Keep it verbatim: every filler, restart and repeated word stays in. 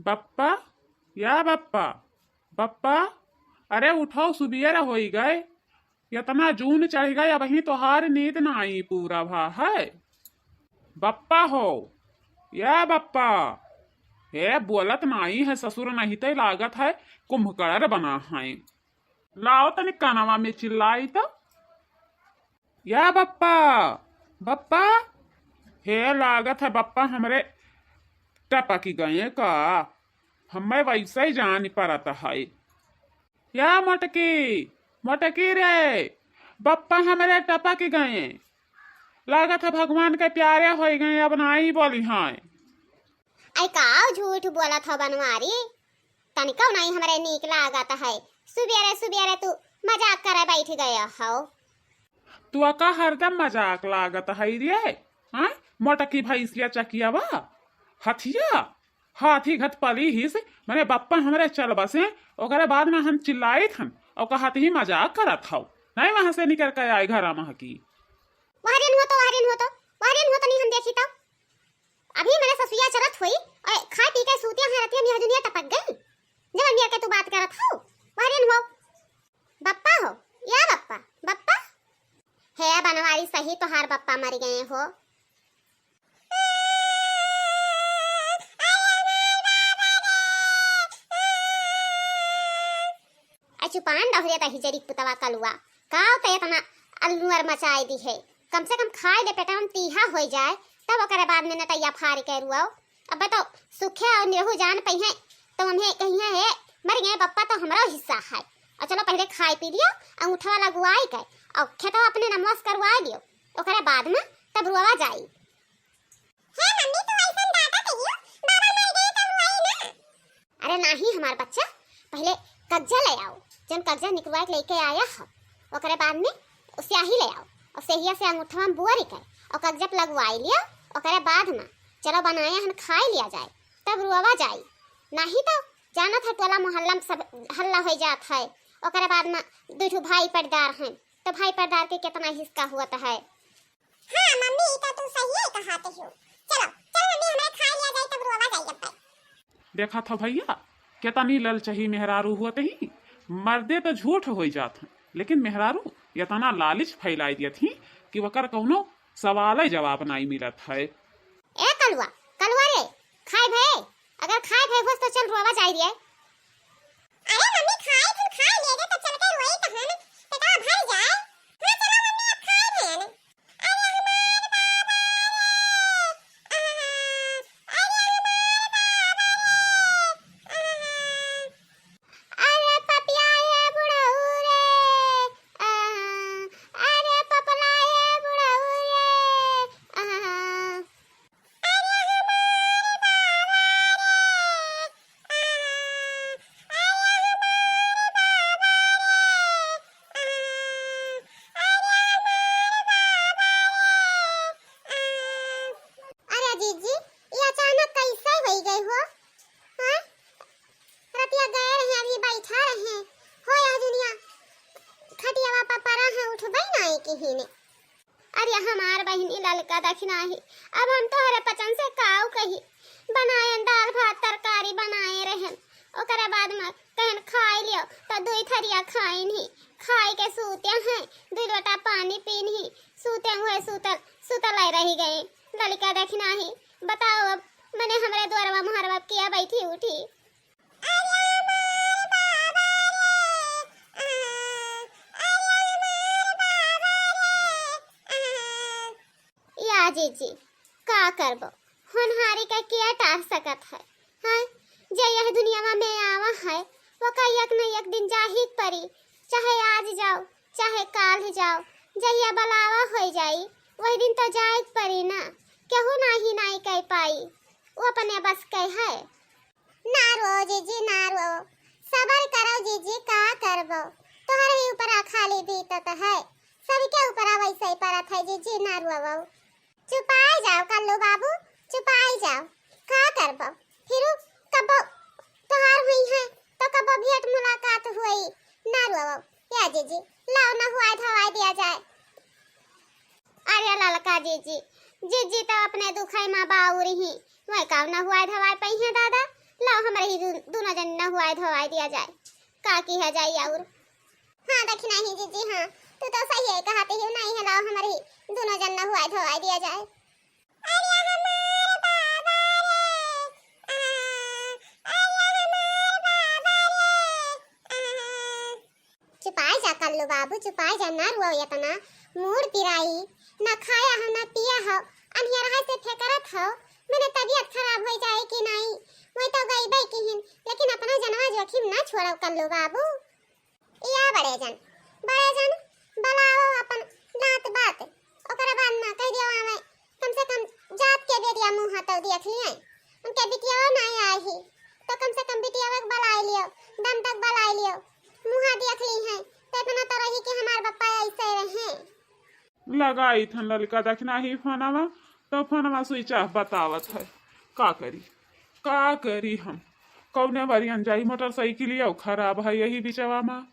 बप्पा, या बप्पा, बप्पा, अरे उठो, सुबियर होई गए, इतना जून चढ़ गए, अबहीं तोहार नींद नाई पूरा भा है। बप्पा हो, या बप्पा, हे बोलत नाई है ससुर, नहीं ते लागत है कुंभकर्ण बना है। लाओ तनी कनवा में चिल्लाई तो। या बप्पा, बप्पा, हे लागत है बप्पा हमरे टपक गए का? हमें वैसे ही जान परत है। या मोटकी, मोटकी रे, बप्पा हमरे टपक गए। लागत है भगवान के प्यारे होई गए, अब नाई बोली हैं। आई का झूठ बोलत हो बनवारी? तनिको नाई हमरे नीक लागत है। सुबेरे सुबेरे तू मजाक करे बैठ गया हो। तू का हरदम मजाक लागत है रे? हाँ, मोटकी भैंसिया चकियावा, हथिया, हाथी घत पली हिस, मने बप्पा हमरे चल बसे, ओकरे बाद में हम चिल्लाइत हन, और कहत ही मजाक करत हौ। नहीं वहां से निकल के आए घर महकी। वह दिन हो तो, वह दिन हो तो, वह दिन हो तो नहीं हम देखी तो। अभी मेरे ससुया चलत होई, और खाए पी के सूते हैं, रतिया में यह दुनिया टपक गई। जब अंगिया के तू बात करत हो, वह दिन हो। बप्पा हो, या बप्पा, बप्पा। हे बनवारी सही तोहार बप्पा मर गए हो। आ चुपान डहरे तही जरी पुतवा कलुआ, का ते इतना अलनुअर मचाए दी है? कम से कम खाए दे पेटवा में तीहा होई जाए, तब ओकरे बाद में नटैया फाड़ के रुआओ। अबे तो सुखे और निरहू जान पइहें, तो हमें कहिए है, "मर गए बप्पा, तो हमरो हिस्सा है।" और चलो पहले खाए पी लियो, अंगूठा वाला गुआई के, और खेतवा अपने नमवा से करवाए लियो, ओकरे बाद में तब रुआवा जाई। हे मम्मी, तू ऐसन डांटत हियो, बाबा मर गए तब रुआई ना। अरे नाही हमार बच्चा, पहले कगजा ले आओ, जौन कगजा निकलवा के लेके आया हो, ओकरे बाद में स्याही ले आओ, और स्याहिया से अंगूठवा में बुअर के, और कगजा पे लगवाई लियो, ओकरे बाद में चलो बनाए हन खाए लिया जाए, तब रुआवा जाई। नाही तो जानत है टोला मोहल्ला में सब हल्ला हो जात है, ओकरे बाद में दू ठो भाई पटदार हैं, तो भाई पटदार के कितना हिस्सा हुआ है। हाँ मम्मी, ई तो तू सही ही कहत हो। चलो, चल मम्मी, हमारे खाए लिया जाए, तब रोवा जाए जब तक। देखा था भैया, केतनी ललचही मेहरारू होत ही, मर्दे तो झूठ होई जात हैं, लेकिन मेहरारू इतना लालच फैलाई दियत ही कि वकर कौनो सवाल जवाब नाई मिलत है। ए कलुआ, कलुआ रे, खाए भे, अगर खाए भे होस तो चल रोवा जाए रे। अरे मम्मी, खाए फिर खाए ले दे, तो चल के रोई तो हम, पेटवा भर जाए। हाँ चलो मम्मी, अब खाए भे। अरे पपिया ये बुढ़ऊ रे, आहा, अरे पपला ये बुढ़ऊ रे, आहा। अरे हमारे बाबा रे, आहा, अरे हमारे बाबा रे, आहा, अरे हमारे बाबा रे, आहा। अरे जीजी, ये अचानक कैसे होई गई हो? हाँ? रतिया गए रहे, अभी बैठा रहे। हो या दुनिया, खटियावा पर परा है, उठबे नाई किही ने। अरे हमार बहिनी ललका दखिनाही, अब हम तोहरे पचन से काऊ कही? बनायन दाल भात तरकारी बनाए रहन, ओकरे बाद में कहन खाए लियो, तो दुई थरिया खाइन ही, खाए के सूते हैं, दुई लोटा पानी पीन ही, सूते हुए सूतल, सूतल आए रही गए। ललका दखिनाही, बताओ अब, मने हमरे दुआरवा मुहरवा किया बैठी उठी? अरे हमार बाबा रे, आहा, अरे हमार बाबा रे, आहा। या जीजी, का करबो, होनहारी का किया टार सकत है, हैं? जे यह दुनियावा में आवा है, वो का एक न एक दिन जाही परी, चाहे आज जाओ, चाहे काल जाओ, जहिया बलावा होई जाई, वही दिन तो जाए के परी ना, केहू नाही नाई कह पाई, वो अपने बस के है। ना रो जीजी, ना रो, सबर करो जीजी, का करबो, तोहरे ही ऊपरा खाली बीतत है, सबके ऊपरा वैसे ही परत है जीजी, ना रो। चुपाई जाओ कल्लू बाबू, चुपाई जाओ, का करबो, फिर कबो तोहार हुई है तो कबो भेंट मुलाकात हुई, ना रो। या जीजी, लाओ ना हुआई धवाई दिया जाए। अरे ललका जीजी, जीजी तो अपने दुखई मा बाउर ही, वह काव ना हुआई धवाई पई है दादा, लाओ हम दु-, दुनो जन नहुआइ धोआइ दिया जाए, का किहा जाए अउर। हाँ दखिनही जिज्जी, हाँ, तू तो सही है कहत ही, नहीं है, लाओ हमरे ही दुनो जन नहुआइ धोआइ दिया जाए। अरे हमार बाबा रे, आ, अरे हमार बाबा रे, आ। चुपाइ जा कल्लू बाबू, चुपाइ जा, ना रुआओ एतना, मूड़ पिराई, ना खाया हो, ना पिया हो, अनिहरहा से फेकरत हो, मने तबियत खराब होइ जाए कि नाहीं, वही तो गइबे किहिन, लेकिन अपना जनवा जोखिम ना छोड़ो कल्लू बाबू। या बड़े जन, बड़े जन, बलाओ अपन नात बात, ओकरे बाद में कहि दियो आवे, कम से कम जात के बेरिया मुँह तो देख लिहे, उनके बिटिया नाहीं आए ही, तो कम से कम बिटिया के बलाइ लियो, दम तक बलाइ लियो, मुँह देख लिहे, तो एतना तो रही कि हमार बप्पा अइसे रहे। लगाई थन ललिका दखिनही फोनवा, तो फोनवा switch off बतावत है। का करी, का करी हम? कउने बरियन जाई, मोटरसाइकिलिया खराब है यही बिचवा मा।